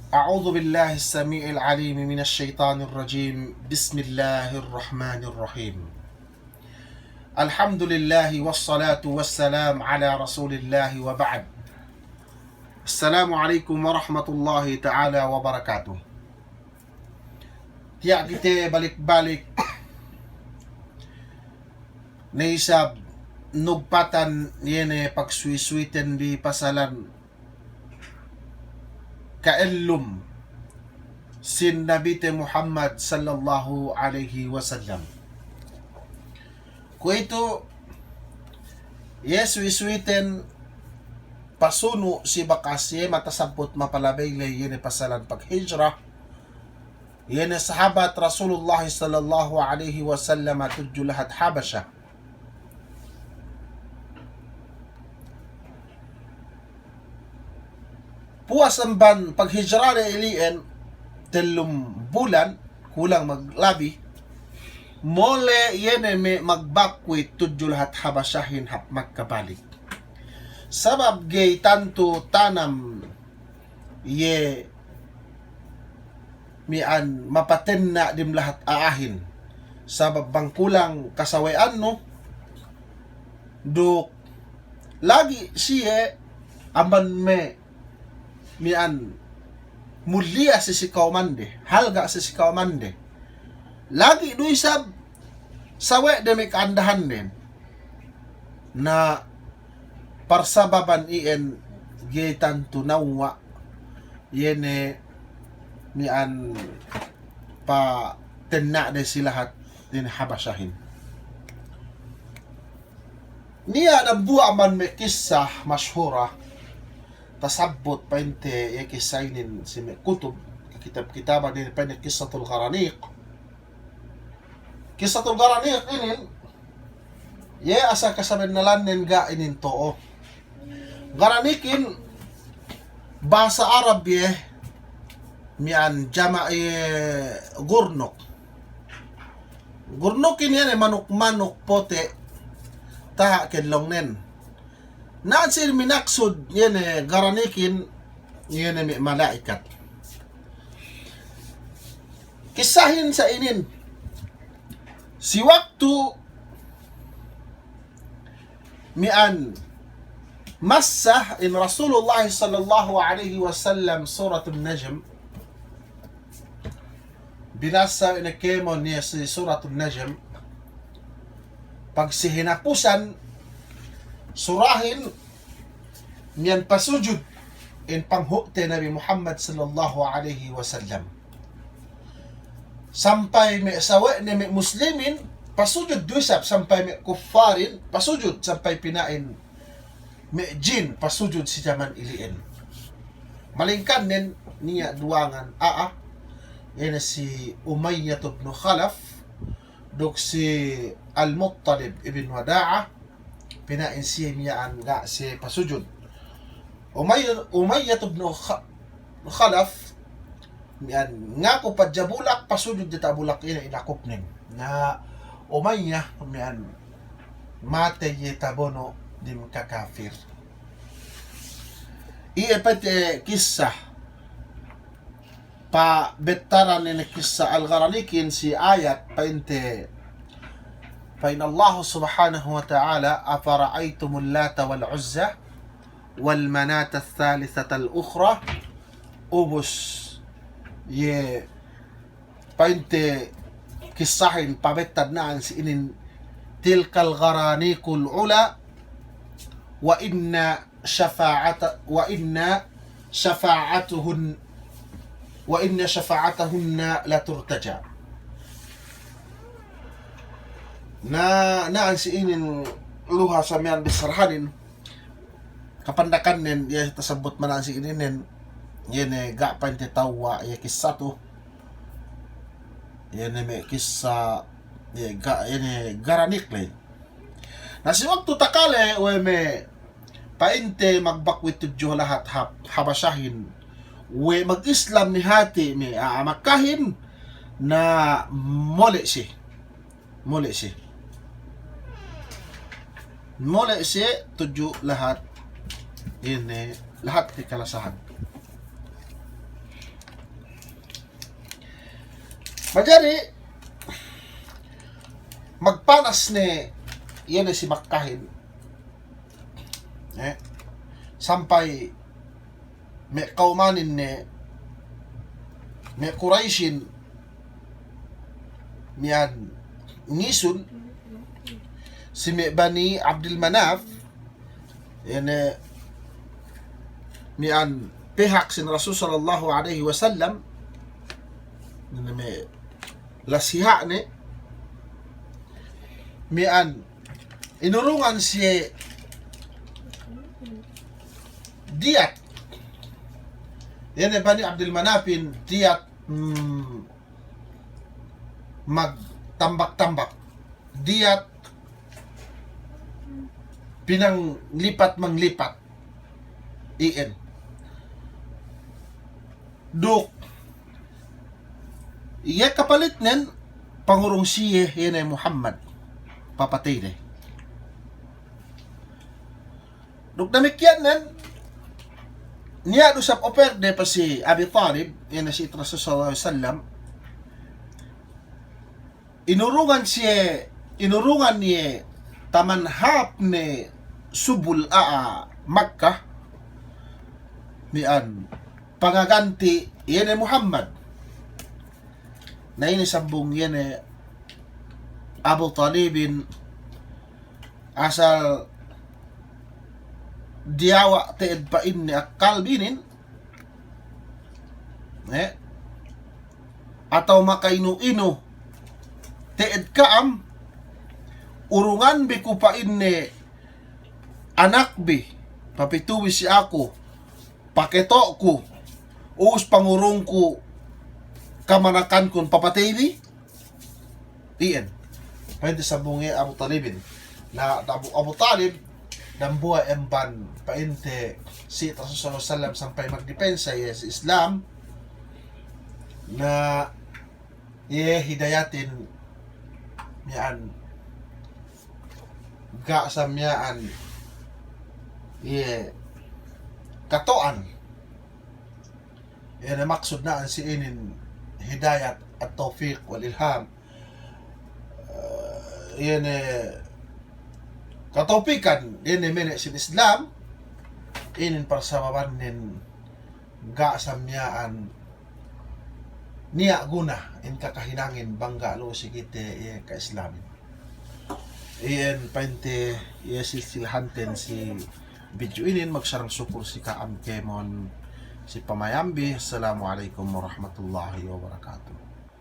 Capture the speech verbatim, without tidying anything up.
أعوذ بالله السميع العليم من الشيطان الرجيم. بسم الله الرحمن الرحيم. الحمد لله والصلاة والسلام على رسول الله وبعد. السلام عليكم ورحمة الله تعالى وبركاته. Tiya' kite balik-balik ne isab nugpatan iye ne pagsuwi-suwiten bi pasalan ka'ellum sin Nabite Muhammad sallallahu alaihi wasallam. Kuwe'itu, iye suwi-suwiten pasunu' si bakas iye matasabbut mapalabey ley iye ne pasalan paghijra, iye ne sahabat Rasulullah sallallahu alaihi wasallam tudju lahat Habasha. Puwas amban paghijrade ili'en tellum bulan, kulang maglabi, mole' iye ne me' magbakwit tudju lahat Habashahin hap Makka balik. Sabab ga'i tantu tanam iye miya'an mapatenna' dem lahat a'ahin. Sabab bang kulang kasawe'annu, duk lagi' siye amban me' miya'an muliya si si kawmande, halga' si si kawmande. Lagi' du isab sawe'de me' ka'andahanden. Na parsababan iyan ga'i tantu nawwa' iye ne miya'an patenna'de si lahat iye ne Habashahin. Niya' dambuwa' amban me' kissa mashhura tasabbut pa'inte iye kissa inin si me' kutub, kitab-kitaban inin pa'inte Qissatul Gharaniq. Qissatul Gharaniq inin, iye asal kasabennalannen ga' inin to'o. Gharaniqin bahasa Arab iye, miya'an jama' iye gurnuk. Gurnukin iye ne manuk-manuk pote' taha' kellongnen. Na si minaksud iye ne Gharaniqin, iye ne me' mala'ikat. Kissahin sa inin, si waktu miya'an massa in Rasulullah sallallahu alaihi wasallam Suratun Najm, binassa ine kēmon iye si Suratun Najm, pag si hinapusan surahin, miya'an pasujud in panghu'te Nabi Muhammad sallallahu alaihi wasallam. Sampay me' sawe'ne me' muslimin pasujud du isab, sampay me' kuffarin pasujud, sampay pina'in me' jin pasujud si jaman ili'in. Malingkannen niya' duwangan a'a, iye ne si Umayyah ibn Khalaf, duk si Al-Muttalib ibn Wada'a, pina'in siye miya'an ga' siye pasujud. Umay-, Umayyah ibn Kha-, Khalaf, miya'an ngaku padja bulak, pasujud diyata' bulak ine inakupnen. Na Umayyah miya'an matey iye tabono' dem kakafir. Iye pa'inte kissa pabettaran ine kissa Al-Gharaniqin si ayat pa'inte, pa'in Allah subhanahu wa ta'ala, أفرأيتم اللات والعزى ومناة الثالثة الأخرى. Ubus iye pa'inte kissahin pabettad na'an si inin, تلك الغرانيق العلى وإن شفاعة، وإن شفاعتهن، وإن شفاعتهن لترتجى. Na, na'an si inin luha sa miya'an bissarahanin, kapandakannen, iye tasabbut mana'an si ininen, iye ne ga' pa'inte tawwa' iye kissa tu, iye ne me' kissa, iye ga', iye ne Gharaniq ley. Na si waktu takale we' me' pa'inte magbakwit tudju lahat Hab-, Habashahin, we' mag-Islam ne hati' me' a'a Makkahin, na mole' siye. Mole' siye. Mole' siye tudju lahat ine, lahat ne kalasahan. Manjari magpanas ne iye ne si Makkahin. Eh, sampay me' kawmanin ne, me' Qurayshin, miya'an ngisun si me' Bani Abdul Manaf, iye ne miya'an pihak sin Rasul sallallahu alaihi wasallam, iye ne me' lasiha'ne, miya'an inurungan siye diyat. Iye ne Bani Abdul Manafin diyat, hmm, magtambak-tambak. Diyat pinanglipat-manglipat. Iyan. Duk iye kapalitnen pangurung siye, iye ne Muhammad, papatey de. Duk damikkiyan nen, niya' du isab oper de pa si Abi Talib, iye ne si Rasul sallallahu alaihi wasallam, inurungan siye, inurungan iye taman hāp ne subul a'a Makkah, miya'an pangaganti' iye ne Muhammad. Na inin sambung iye ne Abu Talibin, asal diyawa' te'ed pa'inne akkal bi inin, eh, atawa makainu-inu te'ed ka'am, urungan bi ku pa'inne anak bi, papitu bi si aku, paketo'ku, ubus pangurungku kamanakankun papatey bi. Iyan. Pa'inte sambung iye Abu Talibin. Na Abu, Abu Talib, dambuwa' emban pa'inte si Rasul sallallahu alaihi wasallam sampay magdipensa iye si Islam. Na iye hidayatin miya'an ga' sa miya'an iye kato'an. Iye ne maksud na'an si inin hidayat at-tawfiq wal ilham. Eh, iye ne katawpikan, iye ne mene' sin Islam, inin parsababannen ga' sa miya'an niya' guna in kakahinangin bang ga' lu'u si kite iye ka-Islamin. Iyan pa'inte iye silsilahanten si video inin, magsarang sukul si ka'am kēmon si pamayambi. Assalamu alaikum warahmatullahi wabarakatuh.